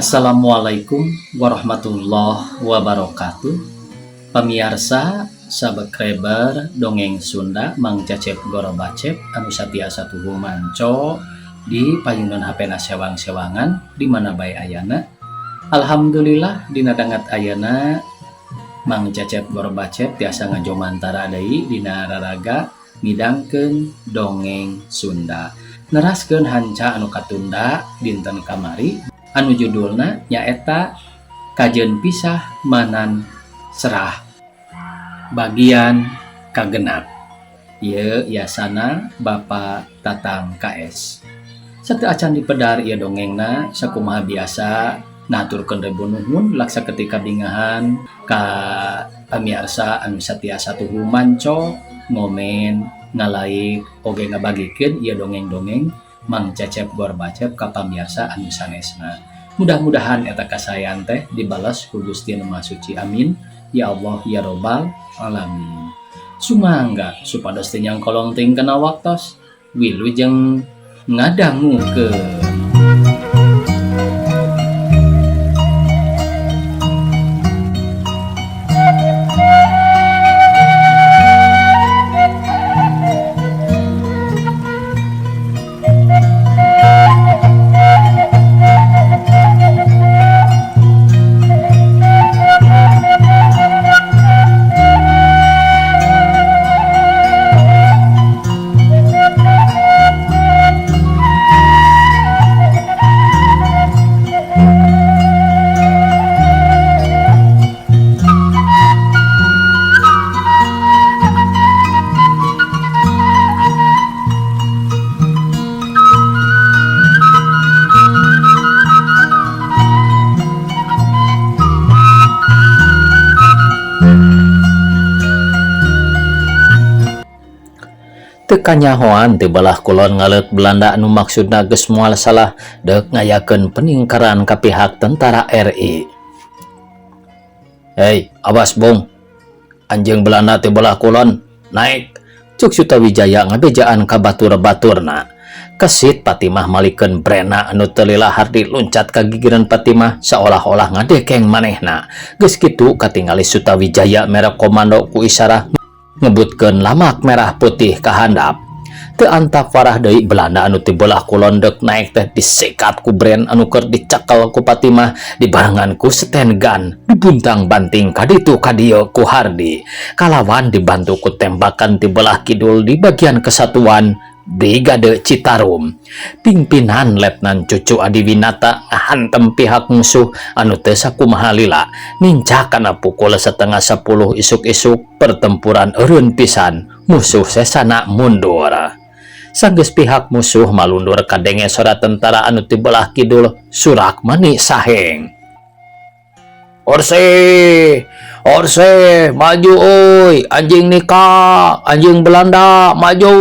Assalamualaikum warahmatullahi wabarakatuh. Pamiarsa subscriber dongeng Sunda Mang Cecep Gorobacep anu satiasa tuhu manco di payunan HP na sewang-sewangan di mana bae ayana. Alhamdulillah dina dangat ayana Mang Cecep Gorobacep tiasa ngajomantara deui dina raraga midangkeun dongeng Sunda. Neraskeun hanca anu katunda dinten kamari anu judulna nyaeta Kajeun Pisah Manan Serah bagian kagenap. Ieu yasana Bapak Tatang KS. Sateu acan dipedar ieu dongengna sakumaha biasa ngahaturkeun ribu nuhun laksa ketika bingahan ka pamiarsa anu satiasa tuhu manco ngomen ngalaik oge ngabagikeun ieu dongeng-dongeng Mang Cecep Gorbacep ka pamiarsa anu sanesna. Mudah-mudahan eta kasaean teh dibalas ku Gusti Nu Maha Suci, amin ya Allah ya Robbal alamin. Sumangga supados teu nyangkolong teuing kana waktos, wilujeng ngadangukeun. Teu kanyahoan ti belah kulon ngaleut Belanda anu maksudna geus moal salah deuk ngayakeun peningkaran ka pihak tentara RI. Hei, awas bung. Anjing Belanda ti belah kulon, naik. Cuk Sutawijaya ngabejaan ka batur-baturna. Kesit Fatimah malikeun brena anu teu lila Hardi luncat ka gigireun Fatimah seolah-olah ngadekeng manehna. Geus kitu katingali Sutawijaya mere komando ku isarah ngebutkeun lamak merah putih ka handap. Teu antap warah deui Belanda anu ti belah kulon deuk naek teh disikat ku Bren anu keur dicekel ku Fatimah dibarengan ku sten gun dibuntang-banting ka ditu ka dieu ku Hardi. Kalawan dibantu ku tembakan ti belah kidul di bagian kesatuan Brigade Citarum. Pimpinan Letnan Cucu Adiwinata ngahantem pihak musuh anu teu sakumaha lila nincak kana pukul 9.30 isuk-isuk pertempuran eureun pisan musuh sesana mundur. Sanggeus pihak musuh malundur kadenge sora tentara anu ti belah kidul surak mani saheng. Orse, Orse, maju euy, anjing nikah, anjing Belanda, maju.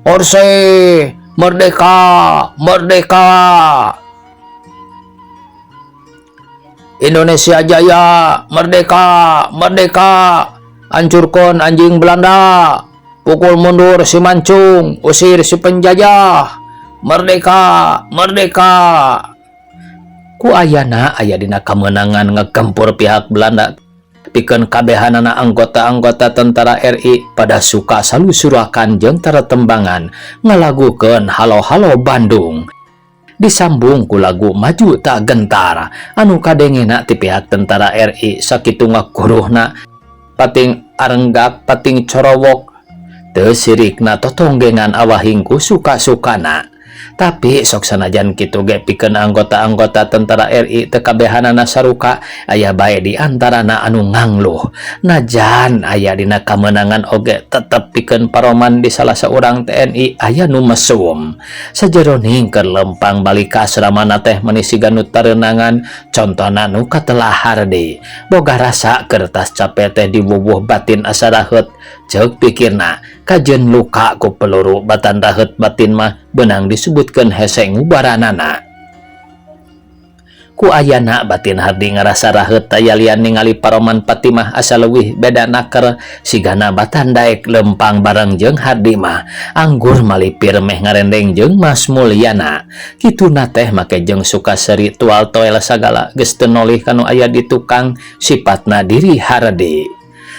Orse, merdeka, merdeka. Indonesia Jaya, merdeka, merdeka. Hancurkan anjing Belanda. Pukul mundur si mancung, usir si penjajah. Merdeka, merdeka. Ku ayana aya dina kemenangan ngegempur pihak Belanda. Pikeun kabehanana anggota-anggota tentara RI pada suka salusurakan jeung teretembangan ngalagukeun Halo-halo Bandung. Disambung ku lagu Maju Tak Gentar anu kadengena ti pihak tentara RI sakitu ngaguruhna pating arenggak pating corowok teu sirikna totonggengan awahing ku suka-sukana. Tapi sok sanajan kitu ge pikeun anggota-anggota tentara RI teu kabehanana saruka aya bae di antarana anu ngangluh. Najan aya dina kamenangan oge tetep pikeun paroman di salah saurang TNI aya nu mesum. Sajeroning keur lempang balik ka asramana teh meuni siga nu tareunangan contona nu katelah Hardi. Boga rasa kertas cape teh diwuwuh batin asa raheut ceuk pikirna kajeun luka ku peluru batan raheut batin mah benang disebutkeun hese ngubaranana. Ku ayana batin Hardi ngarasa raheut tayalian ningali paroman Patimah asa leuwih beda naker sigana batan daek lempang bareng jeung Hardi mah anggur malipir meh ngarendeng jeung Mas Mulyana. Kituna teh make jeung Sukaseri tual toel sagala geus teu nolih kanu aya di tukang sipatna diri Hardi.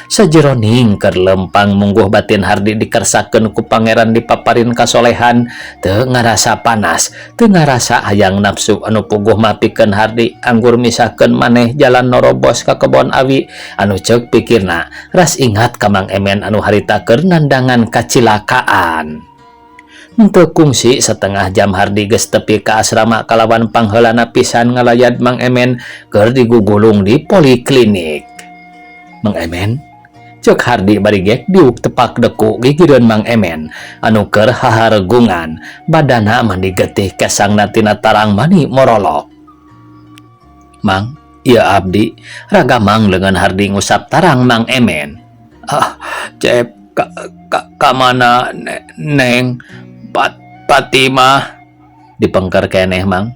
Sajeroning keur lempang mungguh batin Hardi dikersakeun ku pangeran dipaparin kasolehan teu ngarasa panas teu ngarasa hayang nafsu anu puguh mah pikeun Hardi anggur misahkeun maneh jalan norobos ka kebon awi anu ceuk pikirna ras ingat ka Mang Emen anu harita keur nandangan kacilakaan. Henteu kungsi setengah jam Hardi geus tepi ka asrama kalawan pangheulana pisan ngalayad Mang Emen keur digugulung di poliklinik. Mang Emen, cek Hardi bari gek diuk tepak deku gigireun Mang Emen anu keur haharegungan badana mandi getih kesangna tina tarang mani morolok. Mang, ieu abdi ragamang leungeun Hardi ngusap tarang Mang Emen. Ah, Cep ka, ka, ka mana Neng Patimah dipengker keneh Mang.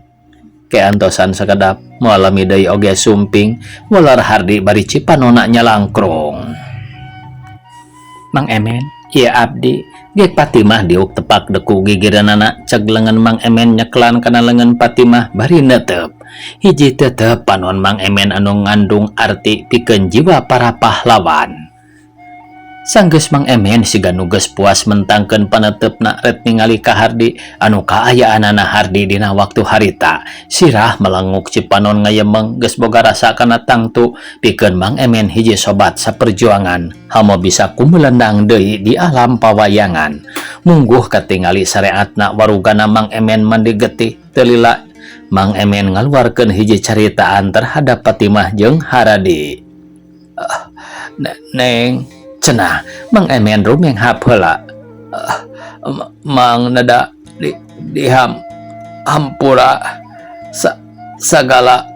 Ke antosan sakedap moal lami deui oge sumping walar Hardi bari cipanona nyalangkrung. Mang Emen, ieu abdi gek Patimah diuk tepak deku gigireunana ceg leungeun Mang Emen nyeklan kana leungeun Patimah bari netep. Hiji tetep panon Mang Emen anu ngandung arti pikeun jiwa para pahlawan. Sanggeus Mang Emen siga nu geus puas mentangkeun paneuteup ret ningali ka Hardi anu kaayaanana Hardi dina waktu harita. Sirah melenguk cipanon ngayemeng geus boga rasa kana tangtu pikeun Mang Emen hiji sobat saperjuangan hamo bisa kumelendang deui di alam pawayangan. Mungguh katingali sareatna warugana Mang Emen mandi getih teu lila Mang Emen ngaluarkeun hiji caritaan terhadap Patimah jeung Haradi. Neng cenah Mang Emen rumenghap heula. Mang nada di diham hampura sagala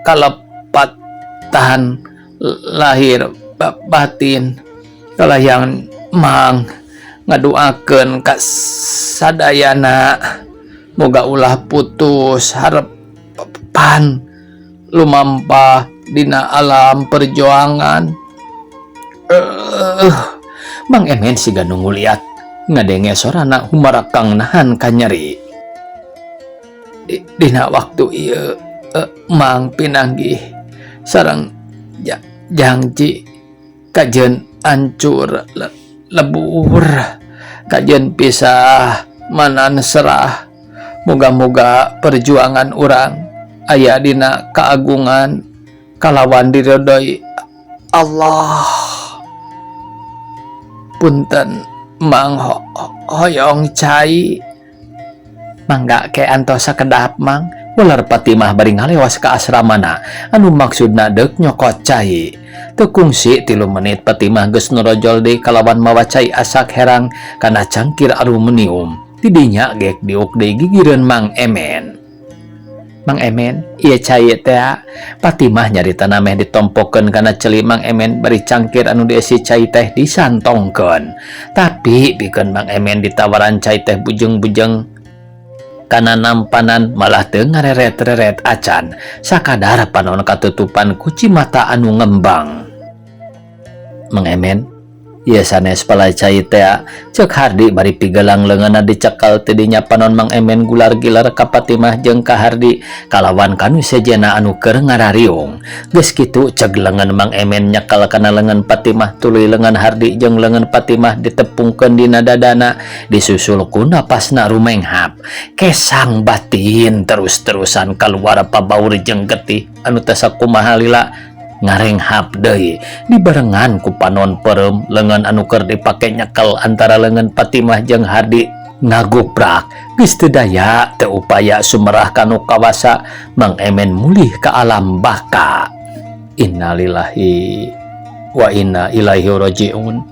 kalepatan lahir batin kalayang Mang ngaduakeun ka sadayana moga ulah putus harapan lumampah dina alam perjuangan. Mang Emen siga nu nguliat ngadenge sorana humarakang nahan kanyeri. Dina waktu ieu Mang pinanggih sareng jangji kajen ancur lebur kajen pisah manan serah moga-moga perjuangan urang aya dina keagungan kalawan diridhoi Allah. Punten Mang hoyong cai mangga ke antos sakedap Mang ular Patimah bari ngalewas ka asramana anu maksudna deuk nyokot cai. Teu kungsi 3 menit Patimah geus norojol deui kalawan mawa cai asak herang kana cangkir aluminium. Tidinya gek diuk deui gigireun Mang Emen. Mang Emen, ieu cai teh. Patimah nyaritana meh ditompokeun kana ceuli Mang Emen bari cangkir anu diisi cai teh disantongkeun. Tapi pikeun Mang Emen ditawaran cai teh bujeng-bujeng kana nampanan malah teu ngareret-reret acan sakadar panon katutupan ku cimata anu ngembang. Mang Emen, ieu sanes palay cai teh, cek Hardi bari pigelang leungeunna dicekal tidinya panon Mang Emen gular-gilar ka Patimah jeung ka Hardi kalawan kanu sejenna anu keur ngarariung. Geus kitu ceg leungeun Mang Emen nyekel kana leungeun Patimah tuluy leungeun Hardi jeung leungeun Patimah ditepungkeun dina dadana disusul ku napasna rumenghap. Kesang batin terus-terusan kaluar pabaur jeung getih anu teu sakumaha lila ngarenghap deui dibarengan ku panon peureum leungeun anu keur dipake nyekel antara leungeun Patimah jeung Hardi ngaguprak geus teu daya teu upaya sumerah kanu kawasa Mang Emen mulih ka alam baka. Innalillahi wa inna ilaihi rajiun.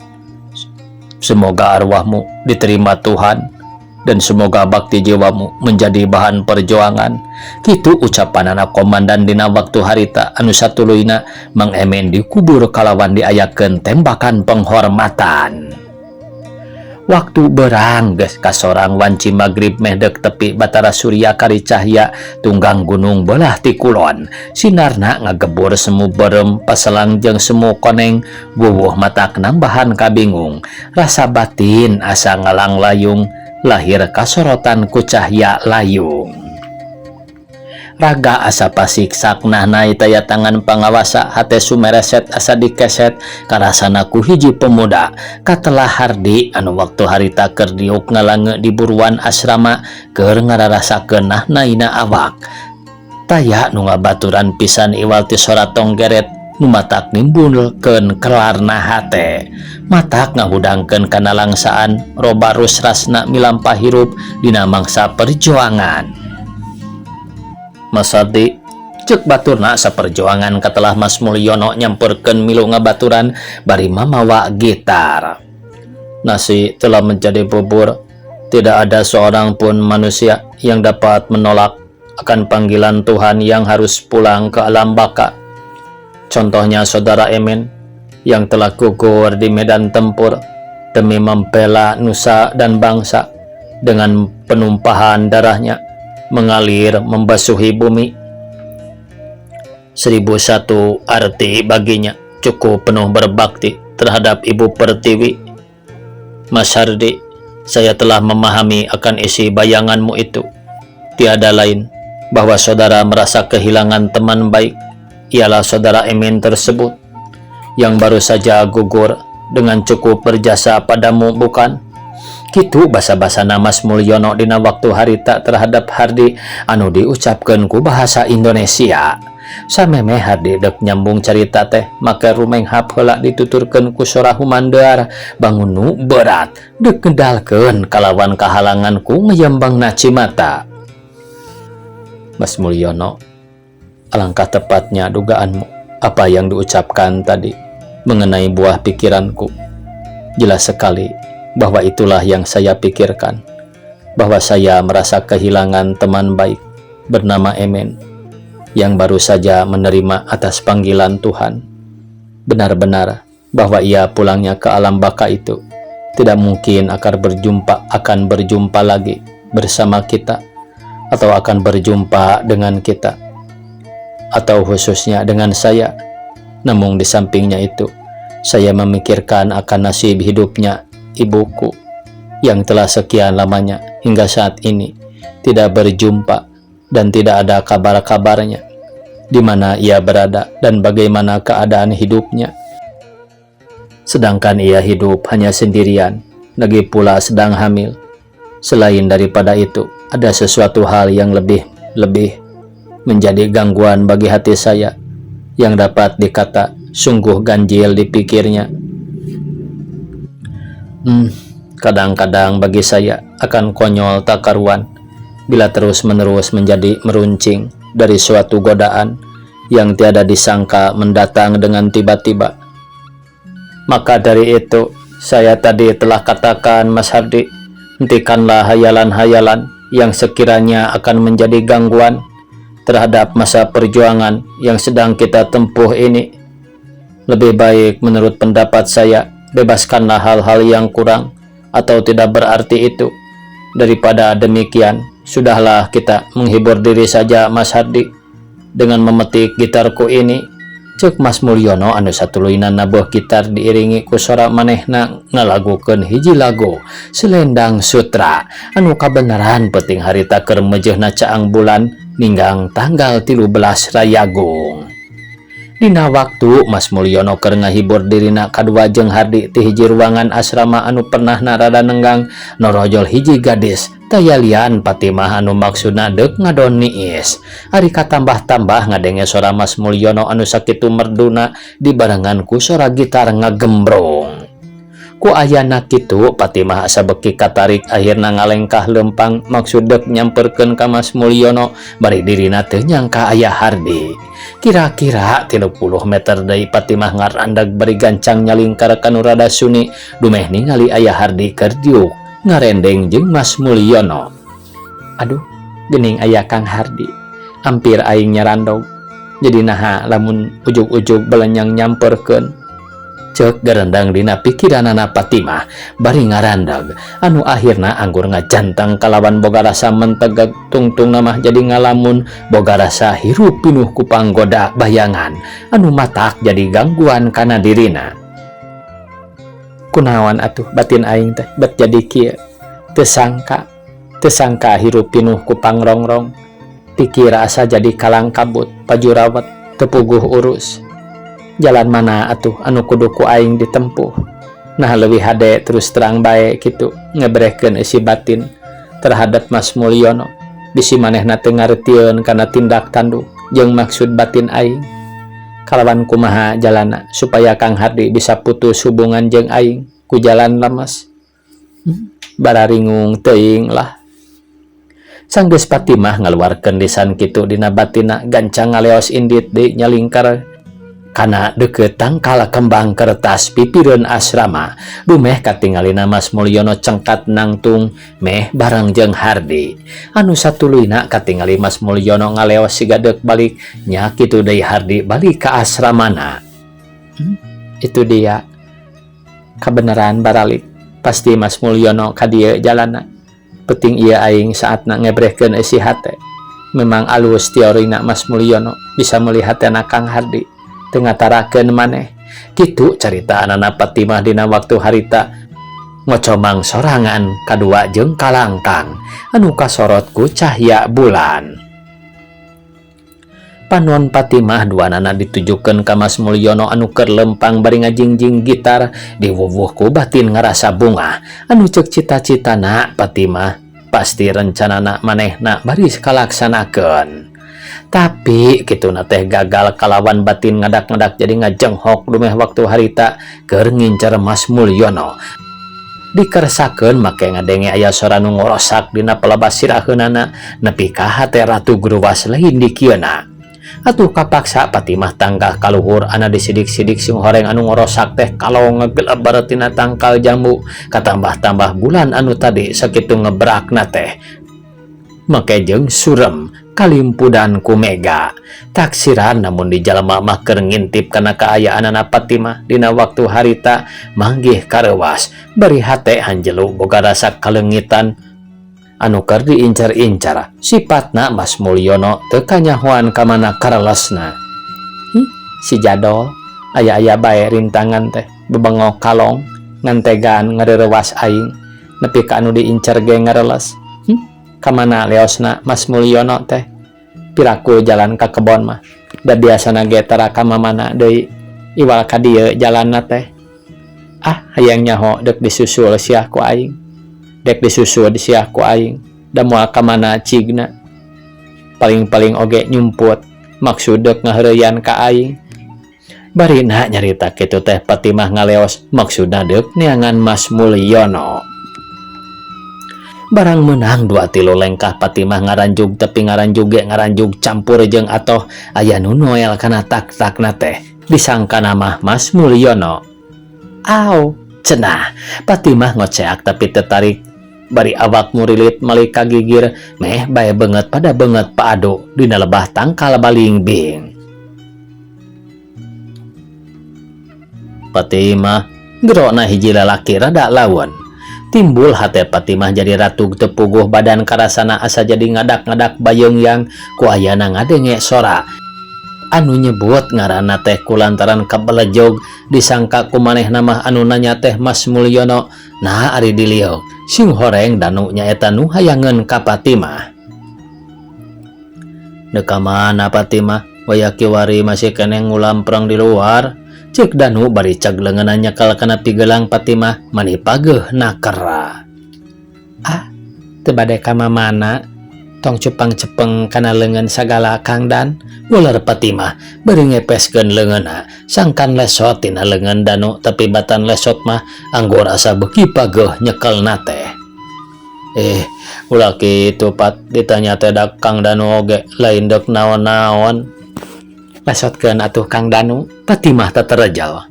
Semoga arwahmu diterima Tuhan dan semoga bakti jiwamu menjadi bahan perjuangan. Kitu ucapan anak komandan dina waktu harita anu satuluyna Mang Emen dikubur kalawan diayakeun tembakan penghormatan. Waktu berang geus kasorang wanci magrib meh deuk tepi Batara Surya kari cahya tunggang gunung belah ti kulon. Sinarna ngagebur semu berem paselang jeung semu koneng wuwuh matak nambahan kabingung. Rasa batin asa ngalanglayung lahir kasorotan ku cahya layung. Raga asa pasiksak nahnai taya tangan pangawasa hate sumereset asa dikeset karasana ku hiji pemuda katelah Hardi anu waktu harita keur diuk ngalange di buruan asrama keur ngararasakeun nahnaina awak. Taya nu ngabaturan pisan iwal ti sora tonggeret nu matak nimbulkeun kelarna hate. Matak ngahudangkeun kana langsaan roba rusrasna milampah hirup dina mangsa perjuangan. Mas Hardi cek baturna saperjuangan katelah Mas Mulyono nyamperkeun milu ngabaturan bari mamawa gitar. Nasi telah menjadi bubur. Tidak ada seorang pun manusia yang dapat menolak akan panggilan Tuhan yang harus pulang ke alam baka. Contohnya saudara Emen yang telah gugur di medan tempur demi membela nusa dan bangsa dengan penumpahan darahnya mengalir membasuhi bumi. 1001 arti baginya cukup penuh berbakti terhadap Ibu Pertiwi. Mas Hardi, saya telah memahami akan isi bayanganmu itu. Tiada lain bahwa saudara merasa kehilangan teman baik, ialah saudara Emin tersebut yang baru saja gugur dengan cukup berjasa padamu, bukan? Kitu basa-basana Mas Mulyono dina waktu harita terhadap Hardi anu diucapkeun ku bahasa Indonesia. Samemeh Hardi dek nyambung carita teh make rumenghap heula dituturkeun ku sora humandear bangun nu berat dek ngedalkeun kalawan kahalangan ku ngejambangna cimata. Mas Mulyono, alangkah tepatnya dugaanmu apa yang diucapkan tadi mengenai buah pikiranku. Jelas sekali bahwa itulah yang saya pikirkan, bahwa saya merasa kehilangan teman baik bernama Emen yang baru saja menerima atas panggilan Tuhan. Benar-benar bahwa ia pulangnya ke alam baka itu tidak mungkin akan berjumpa lagi bersama kita atau akan berjumpa dengan kita atau khususnya dengan saya. Namun di sampingnya itu, saya memikirkan akan nasib hidupnya ibuku yang telah sekian lamanya hingga saat ini tidak berjumpa dan tidak ada kabar-kabarnya di mana ia berada dan bagaimana keadaan hidupnya. Sedangkan ia hidup hanya sendirian, lagi pula sedang hamil. Selain daripada itu, ada sesuatu hal yang lebih lebih menjadi gangguan bagi hati saya yang dapat dikata sungguh ganjil dipikirnya. Kadang-kadang bagi saya akan konyol tak karuan bila terus-menerus menjadi meruncing dari suatu godaan yang tiada disangka mendatang dengan tiba-tiba. Maka dari itu, saya tadi telah katakan, Mas Hardi, hentikanlah hayalan-hayalan yang sekiranya akan menjadi gangguan terhadap masa perjuangan yang sedang kita tempuh ini. Lebih baik menurut pendapat saya, bebaskanlah hal-hal yang kurang atau tidak berarti itu. Daripada demikian, sudahlah kita menghibur diri saja, Mas Hardi, dengan memetik gitarku ini. Cek Mas Mulyono anu satuluyna nabuh gitar diiringi ku sora manehna ngalagukeun hiji lagu Selendang Sutra anu kabeneran penting harita keur mejeuhna caang bulan ninggang tanggal 13 Rayagung. Dina waktu Mas Mulyono keur ngahibur dirina kadua jeung Hardi ti hiji ruangan asrama anu pernah rada nenggang norojol hiji gadis taya lian Fatimah anu maksudna deuk ngadon niis. Ari katambah-tambah ngadenge sora Mas Mulyono anu sakitu merduna dibarengan ku sora gitar ngagembrong. Ku ayana kitu Fatimah asa beuki katarik, akhirna ngalengkah lempang maksud deuk nyamperkeun ka Mas Mulyono bari dirina teu nyangka aya Hardi. Kira-kira 30 meter deui Fatimah ngarandag bari gancang nyalingkar kanu rada suni dumeh ningali aya Hardi keur diuk ngarendeng jeung Mas Mulyono. Aduh, geuning aya Kang Hardi. Ampir aing nyarandog. Jadi naha lamun ujug-ujug belenyang nyamperkeun. Cek gerendang dina pikiranana Fatimah bari ngarandeg anu akhirna anggur ngajantang kalawan boga rasa mentegeg tungtung mah jadi ngalamun boga rasa hirup pinuh ku panggoda bayangan anu matak jadi gangguan kana dirina. Kunaon atuh batin aing teh bet jadi kieu teu sangka teu sangka hirup pinuh ku pangrongrong pikir asa jadi kalang kabut pajurawat teu puguh urus. Jalan mana atuh anu kudu ku aing ditempuh? Nah, leuwih hade terus terang bae kitu ngebrehkeun eusi batin terhadap Mas Mulyono, bisi manehna teu ngartieun kana tindak tanduk jeung maksud batin aing. Kalawan kumaha jalana supaya Kang Hardi bisa putus hubungan jeung aing ku jalan lemes? Bararingung teuing lah. Sanggeus Fatimah ngaluarkeun lisan kitu dina batinna, gancang ngaleos indit deui nyalingkar kana deukeut tangkal kembang kertas pipireun asrama. Dumeh katingalina Mas Mulyono cengkat nangtung meh bareng jeung Hardi anu satuluyna katingali Mas Mulyono ngaleos siga deuk balik nya kitu deui Hardi balik ka asramana. Itu dia kabeneran baralik pasti Mas Mulyono ka dieu jalana. Penting ieu aing saatna ngebrehkeun eusi hate. Memang alus teorina Mas Mulyono bisa melihat hatena Kang Hardi teu ngatarakeun maneh. Kitu carita anana Fatimah dina waktu harita ngocomang sorangan kadua jeung kalangkang anu kasorot ku cahya bulan. Panon Fatimah duanana ditujukeun ka Mas Mulyono anu keur lempang bari ngajingjing gitar, diwuwuh ku batin ngarasa bungah anu ceuk cita-citana Fatimah pasti rencanana manehna baris kalaksanakeun. Tapi kituna teh gagal kalawan batin ngadak-ngadak jadi ngajenghok dumeh waktu harita keur ngincer Mas Mulyono. Dikersakeun make ngadenge aya sora nu ngorosak dina pelebas siraheunana nepi ka hate ratu gruwas lain dikieuna. Atuh kapaksa Fatimah tanggah kaluhur ana disidik-sidik sing horeng anu ngorosak teh kalong ngegelebar tina tangkal jambu katambah-tambah bulan anu tadi sakitu ngebrakna teh make jeung surem kalimpudan ku mega. Taksiran namun di jalma mah keur ngintip kana kaayaanana Fatimah dina waktu harita manggih kareuwas bari hate hanjelu boga rasa kaleungitan anu keur diincar-incar sifatna Mas Mulyono teu kanyahoan ka mana karelesna. Si jadol aya-aya bae rintangan teh bebengok kalong ngantegan ngareurewas aing nepi ka anu diincar ge ngareles. Kamana leosna Mas Mulyono teh? Piraku jalan ka kebon mah da biasana ge tara ka mamana deui iwal ka dieu jalanna teh. Ah, hayang nyaho deuk disusul siah ku aing, dek disusul siah ku aing da moal ka mana cigna, paling-paling oge nyumput maksud deuk ngaheureuyan ka aing. Barina nyarita kitu teh Fatimah ngaleos maksudna deuk neangan Mas Mulyono. Barang menang dua tilu lengkah Fatimah ngaranjug tepi ngaranjug ge ngaranjug campur jeung atoh aya nu noel kana tak-takna teh disangka nama Mas Mulyono. Aw, cenah Fatimah ngoceak tapi tertarik bari awak murilit malik kagigir meh bae beungeut pada beungeut paadu dina lebah tangkal balingbing. Fatimah gerona hiji lalaki rada lawan. Timbul hate Fatimah jadi ratu tepuguh badan karasana asa jadi ngadak-ngadak bayeung ku ayana ngadenge sora anu nyebut ngaranna teh kulantaran kabelejog disangka ku manehna mah anu nanya teh Mas Mulyono. Nah, ari diliok sing horeng Danu nyaeta nu hayangeun ka Fatimah. Deuk ka mana, Fatimah? Waya kiwari masih keneh ngulampreng di luar, cek Danu bari cag leungeunna nyekel kana pigelang Fatimah mani pageuh nakera. Ah, teu bade ka mamana, tong cupang cepeng kana leungeun sagala, Kang Dan, uler Fatimah bari ngepeskeun leungeunna sangkan lesot tina leungeun Danu, tapi batan lesot mah anggur asa beuki pageuh nyekelna teh. Eh, ulah kitu, Pat, ditanya teh dak Kang Danu oge lain deuk naon-naon. Lesotkeun atuh, Kang Danu, Fatimah teterejal.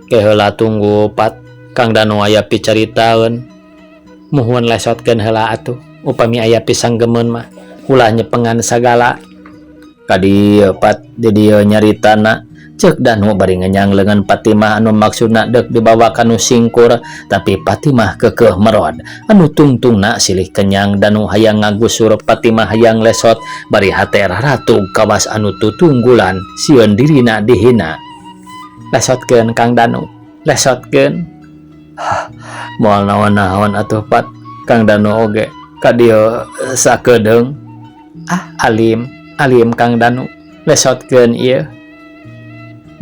Ke heula tunggu, Pat, Kang Danu aya picaritaeun. Muhun, lesotkeun heula atuh upami aya pisanggemeun mah ulah nyepengan sagala. Ka dieu, Pat, di dieu nyaritana. Cek Danu bari ngenyang leungeun Fatimah anu maksudna deuk dibawa kanu singkur, tapi Fatimah keukeuh merod. Anu tungtungna silih kenyang Danu hayang ngagusur, Fatimah hayang lesot, bari hate raratug kawas anu tutunggulan sieun dirina dihina. Lesotkeun, Kang Danu, lesotkeun. Moal naon-naon atuh, Pat. Kang Danu oge ka dieu sakedeung. Ah, alim alim, Kang Danu, lesotkeun ieu.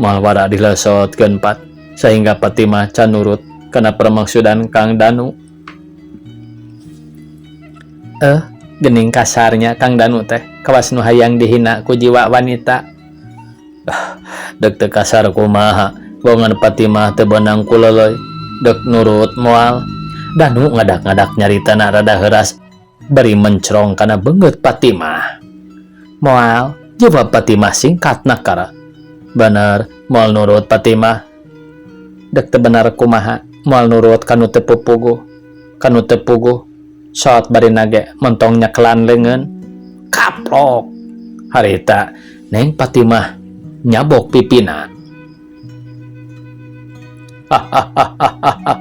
Moal wara dilesotkeun, Pat, sehingga Fatimah can nurut kana permaksudan Kang Danu. Eh, gening kasarnya Kang Danu teh, kawas nu hayang dihina ku jiwa wanita. Ah, dek teu kasar kumaha, bongan Fatimah teu beunang ku leleuy, dek nurut moal. Danu ngadak-ngadak nyaritana rada heuras bari mencrong kana beungeut Fatimah. Moal, jawab Fatimah singkat nakara. Bener, moal nurut, Fatimah? Dek teu bener kumaha, moal nurut kanu teu pupuguh. Kanu teu puguh, sot bari nage montong nyekelan leungeun. Kaplok. Harita Neng Fatimah nyabok pipina. Hahaha.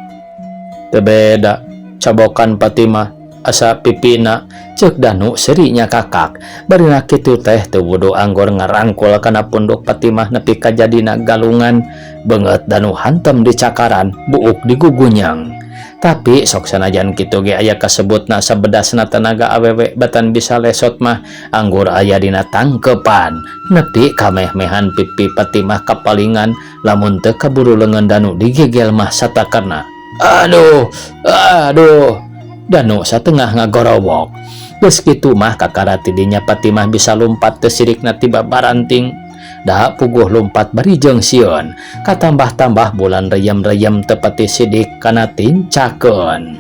Teu beda cabokan Fatimah asa pipina, cek Danu seuri nyakakak. Barina kitu teh teu wudu anggor ngarangkul kana punduk Fatimah nepi ka jadina galungan. Beungeut Danu hantem dicakaran, buuk digugunyang. Tapi sok sanajan kitu ge aya kasebutna sabedasna tenaga awewe batan bisa lesot mah anggur aya dina tangkepan. Nepi kameh-mehan pipi Fatimah kapalingan, lamun teu kaburu leungeun Danu digegel mah satakerna. Aduh, aduh. Danu satengah ngagorowok. Geus kitu mah kakara tidinya Fatimah bisa lumpat teu sirikna tiba baranting. Da puguh lumpat bari jeung sieun. Katambah-tambah bulan reyem-reyem teu pati sidik kana tincakeun.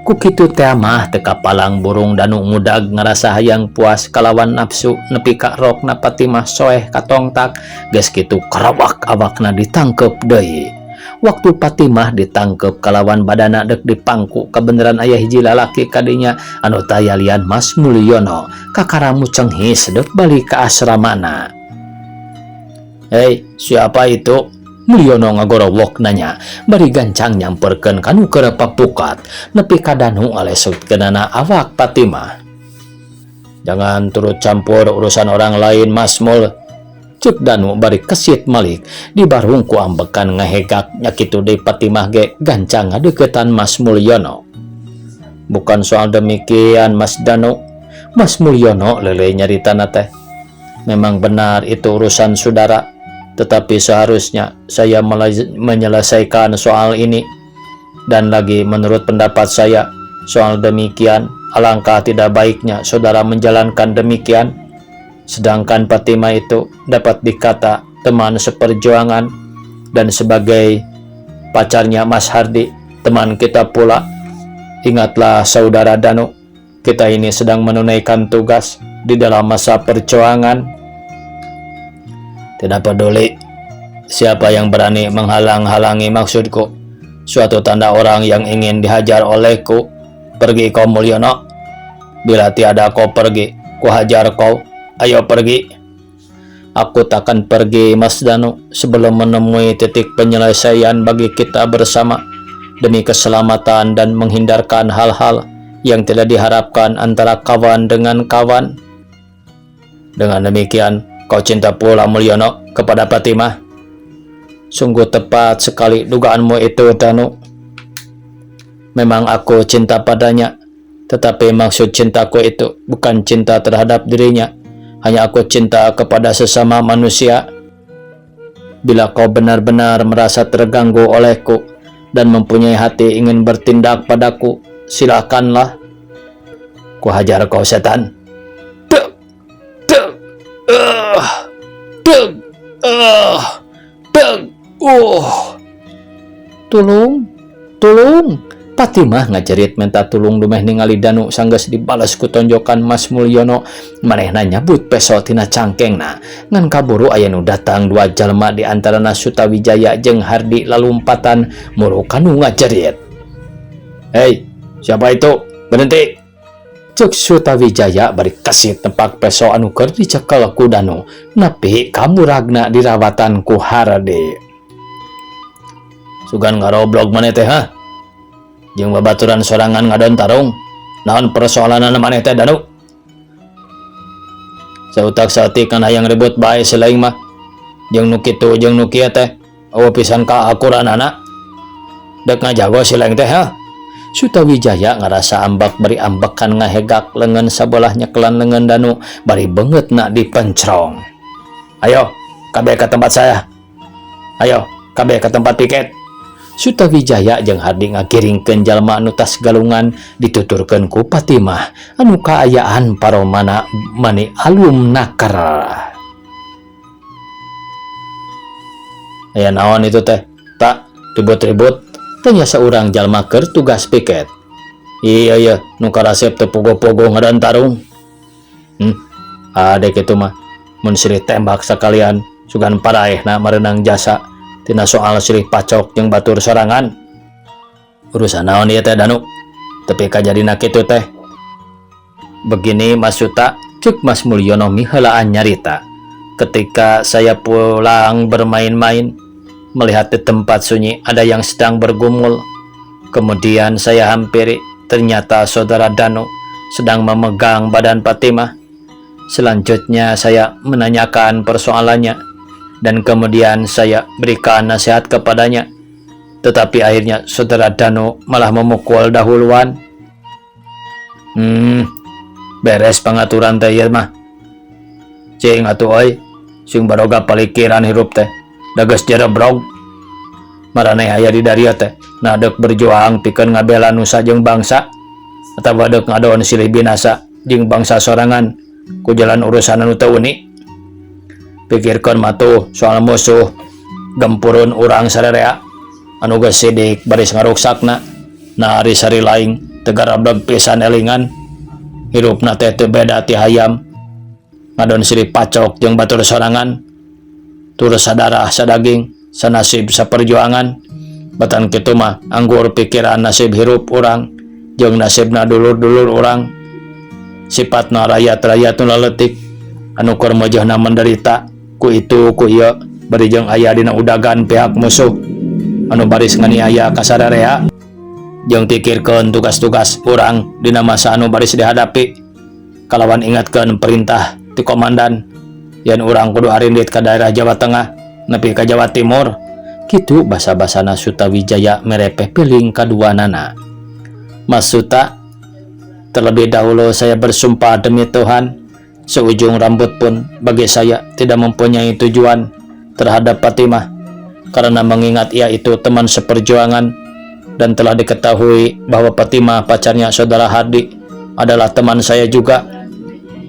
Ku kitu teh mah teu kapalang burung Danu ngudag ngarasa hayang puas kalawan nafsu nepi ka rokna Fatimah soeh katongtak. Geus kitu karawak awakna ditangkep deui. Waktu Fatimah ditangkep kalawan badana dek dipangku, kebenaran aya hiji lalaki kadinya anu taya lian Mas Mulyono kakara mucenghis dek balik ke asramana. "Hei, siapa itu?" Mulyono ngagorowok nanya bari gancang nyamperkeun kanu keur papukat nepi ka Danu ngalesotkeunana awak Fatimah. "Jangan turut campur urusan orang lain, Mas Mul," cek Danu bari kesit malik dibarung ku ambekan ngahegak. Nya kitu deui Fatimah ge gancang ngadeukeutan Mas Mulyono. "Bukan soal demikian, Mas Danu," Mas Mulyono lele nyaritana teh. "Memang benar itu urusan saudara, tetapi seharusnya saya menyelesaikan soal ini. Dan lagi menurut pendapat saya, soal demikian alangkah tidak baiknya saudara menjalankan demikian. Sedangkan Fatimah itu dapat dikata teman seperjuangan dan sebagai pacarnya Mas Hardi, teman kita pula. Ingatlah, saudara Danu, kita ini sedang menunaikan tugas di dalam masa perjuangan." "Tidak peduli siapa yang berani menghalang-halangi maksudku. Suatu tanda orang yang ingin dihajar olehku. Pergi kau, Mulyono. Bila tiada kau pergi, kuhajar kau. Ayo pergi." "Aku takkan pergi, Mas Danu, sebelum menemui titik penyelesaian bagi kita bersama demi keselamatan dan menghindarkan hal-hal yang tidak diharapkan antara kawan dengan kawan." "Dengan demikian, kau cinta pula, Mulyono, kepada Fatimah?" "Sungguh tepat sekali dugaanmu itu, Danu. Memang aku cinta padanya, tetapi maksud cintaku itu bukan cinta terhadap dirinya. Hanya aku cinta kepada sesama manusia. Bila kau benar-benar merasa terganggu olehku dan mempunyai hati ingin bertindak padaku, silakanlah." "Kuhajar kau, setan." Dek, dek, dek, dek, Tulung, tulung. Fatimah ngajerit minta tulung dumeh ningali Danu sanggeus dibales ku tonjokan Mas Mulyono. Manehna nyabut peso tina cangkengna. Ngan kaburu aya nu datang dua jalma, di antarana Sutawijaya jeung Hardi lalumpatan muru kanu ngajerit. "Hei, siapa itu? Berhenti!" Cek Sutawijaya bari kesit nempak peso anu keur dicekel ku Danu nepi ka muragna dirawatan ku Hardi. Sugan ngaroblog maneh teh, ha? Jeung babaturan sorangan ngadon tarung. Naon persoalanana maneh teh, Danu? Sautak saeutik kan hayang ribut bae si laing mah. Jeung nu kitu jeung nu kieu teh euweuh pisan kaakuranana. Dek ngajago si laing teh, ha? Sutawijaya ngarasa ambek bari ambekan ngahegak lengan sabelah nyekelan lengan Danu bari beungeutna dipencrong. Ayo, kabeh ke tempat saya. Ayo, kabeh ke tempat piket. Sutawijaya jeung Hardi ngagiringkeun jalma anu tas galungan dituturkeun ku Fatimah anu kaayaan paromana mani alum naker. Aya naon itu teh? Tak ribut-ribut, tanya seorang jalma keur tugas piket. Iya iya, nu karasep teu pogo-pogo ngadan tarung. Adek itu mah mun silih tembak sekalian sugan paraehna merenang jasa tina soal silih pacok jeung batur sorangan. Urusan naon ieu teh, Danu? Tepi kajadina kitu teh. Begini, Mas Suta, cek Mas Mulyono miheulaan nyarita. Ketika saya pulang bermain-main, melihat di tempat sunyi ada yang sedang bergumul. Kemudian saya hampiri, ternyata saudara Danu sedang memegang badan Fatimah. Selanjutnya saya menanyakan persoalannya dan kemudian saya berikan nasihat kepadanya. Tetapi akhirnya saudara Danu malah memukul dahuluan. Beres pengaturan teh ieu mah. Cing atuh euy, sing baroga palikiran hirup teh. Da geus jerebrog. Maraneh aya di daria teh. Nah, dek berjuang pikeun ngabela nusa jeung bangsa atawa dek ngadon silih binasa jeung bangsa sorangan ku jalan urusan anu teu uni. Pikirkeun mah tuh soal musuh gempurun urang sarerea anu geus sidik baris ngaruksakna. Nah, ari sari laing teu garableg pisan elingan. Hirupna teh teu beda ti hayam. Ngadon silih pacok jeung batur sorangan. Tur sadarah sadaging sanasib saperjuangan. Batan kitu mah anggur pikiran nasib hirup urang jeung nasibna dulur-dulur urang. Sifatna rakyat-rakyat nu laletik anu keur mejeuhna menderita ku itu ku ieu bari jeung aya dina udagan pihak musuh anu baris nganiaya ka sararea. Jeung pikirkeun tugas-tugas urang dina masa anu baris dihadapi kalawan ingatkeun perintah ti komandan yen urang kudu arindit ka daerah Jawa Tengah nepi ka Jawa Timur. Kitu basa-basana Sutawijaya merepeh piling kaduanana. Mas Suta, terlebih dahulu saya bersumpah demi Tuhan, seujung rambut pun bagi saya tidak mempunyai tujuan terhadap Fatimah, karena mengingat ia itu teman seperjuangan dan telah diketahui bahwa Fatimah pacarnya saudara Hardi adalah teman saya juga.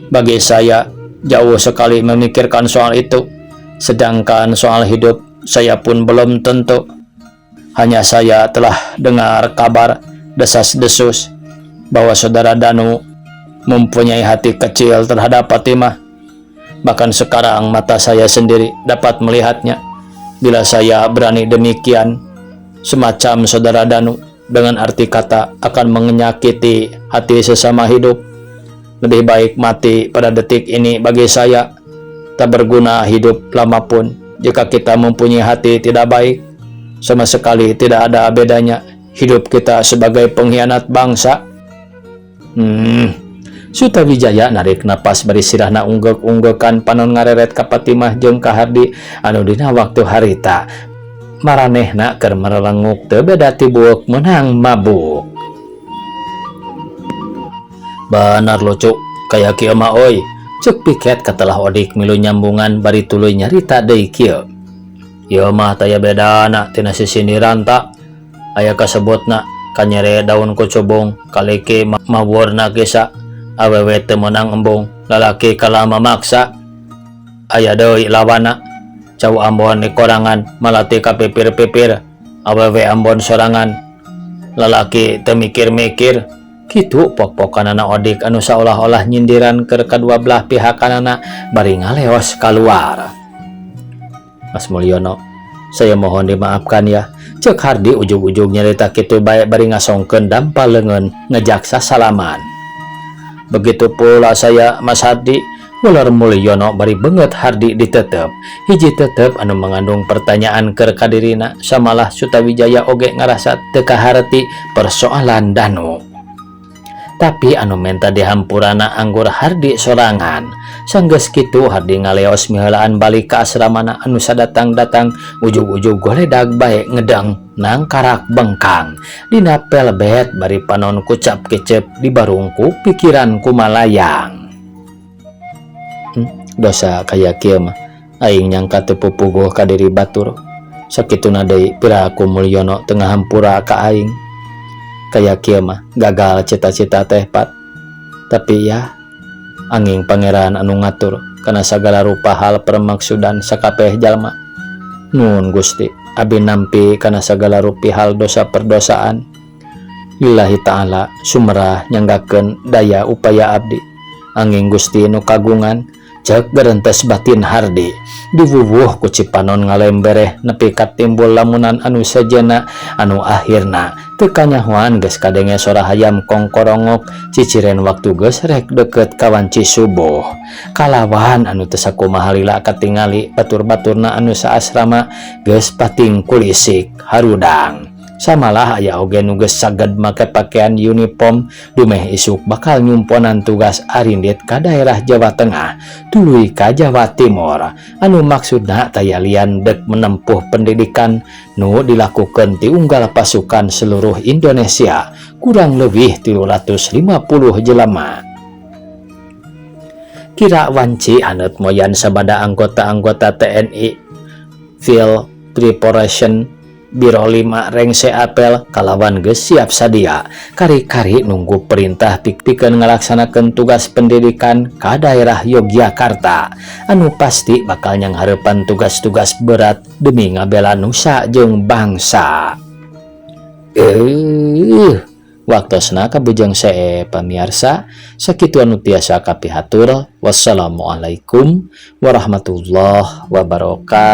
Bagi saya jauh sekali memikirkan soal itu, sedangkan soal hidup saya pun belum tentu. Hanya saya telah dengar kabar desas-desus bahwa saudara Danu mempunyai hati kecil terhadap Fatimah. Bahkan sekarang mata saya sendiri dapat melihatnya. Bila saya berani demikian, semacam saudara Danu dengan arti kata akan menyakiti hati sesama hidup. Lebih baik mati pada detik ini bagi saya. Tak berguna hidup lama pun jika kita mempunyai hati tidak baik. Sama sekali tidak ada bedanya hidup kita sebagai pengkhianat bangsa. Sutawijaya narik napas bari sirahna unggeuk-unggeukan, panon ngareret ka Fatimah jeung ka Hardi anu dina waktu harita maranehna keur merelenguk teu beda ti buuk meunang mabuk. Benar lucu kaya kieu mah euy, cek piket katelah Odik milu nyambungan bari tuluy nyarita deui kieu. Ieu mah taya bedana tina sisindiran ta aya kasebutna kanyere daun kocobong kaliki mawurna kisa awewe teu meunang embung lalaki kalah mamaksa. Aya deui lawana, cau ambon di korangan malati ka pipir-pipir, awewe ambon sorangan lalaki teu mikir-mikir. Kitu pok-pokanana Odik anu saolah-olah nyindiran keur kadua belah pihakanana bari ngaleos kaluar. Mas Mulyono, saya mohon dimaafkan ya, cek Hardi ujug-ujug nyarita kitu bae bari ngasongkeun dampal leungeun ngejak sasalaman. Begitu pula saya, Mas Hardi, ular Mulyono bari beungeut Hardi ditetep. Hiji tetep anu mengandung pertanyaan keur kadirina, samalah Sutawijaya oge ngarasa teu kaharti persoalan Danu. Tapi anu menta dihampurana anggur Hardi sorangan. Sanggeus kitu Hardi ngaleos miheulaan balik ka asramana anu sadatang-datang ujug-ujug goledag bae ngedeng nangkarak bengkang. Dina pelbet bari panon kucap kicep dibarung ku pikiran kumalayang. Dosa kaya kieu mah aing nyangka teu pupuguh ka diri batur. Sakituna deui piraku Mulyono teu ngahampura ka aing. Kaya kieu mah gagal cita-cita teh, Pat. Tapi ya anging Pangeran anu ngatur kana sagala rupa hal permaksudan sakabeh jalma. Nun Gusti, abi nampi kana sagala rupi hal dosa perdosaan. Lillahi ta'ala sumerah nyanggakeun daya upaya abdi. Anging Gusti nu kagungan, cek gerentes batin Hardi. Diwuwuh ku cipanon ngalembereh nepi ka timbul lamunan anu sejenna anu akhirna teu kanyahoan geus kadenge sora hayam kongkorongok ciciren waktu geus rek deket ka wanci subuh. Kalawan anu teu sakumaha lila katingali batur-baturna anu saasrama geus pating kulisik harudang. Samalah aya oge nu geus saged make pakaian uniform dumeh isuk bakal nyumponan tugas arindit ka daerah Jawa Tengah tuluy ka Jawa Timur anu maksudna taya lian dek menempuh pendidikan nu dilakukan ti unggal pasukan seluruh Indonesia kurang lebih 350 jelema. Kira wanci haneut moyan sabada anggota-anggota TNI Field Preparation Biro 5 rengse apel kalawan geus siap sadia kari-kari nunggu perintah pikeun ngalaksanakeun tugas pendidikan ka daerah Yogyakarta anu pasti bakal nyanghareupan tugas-tugas berat demi ngabela nusa jeung bangsa. Waktosna kabujeng see, pamiarsa, sakitu anu tiasa kapihatur. Wassalamualaikum warahmatullahi wabarakatuh.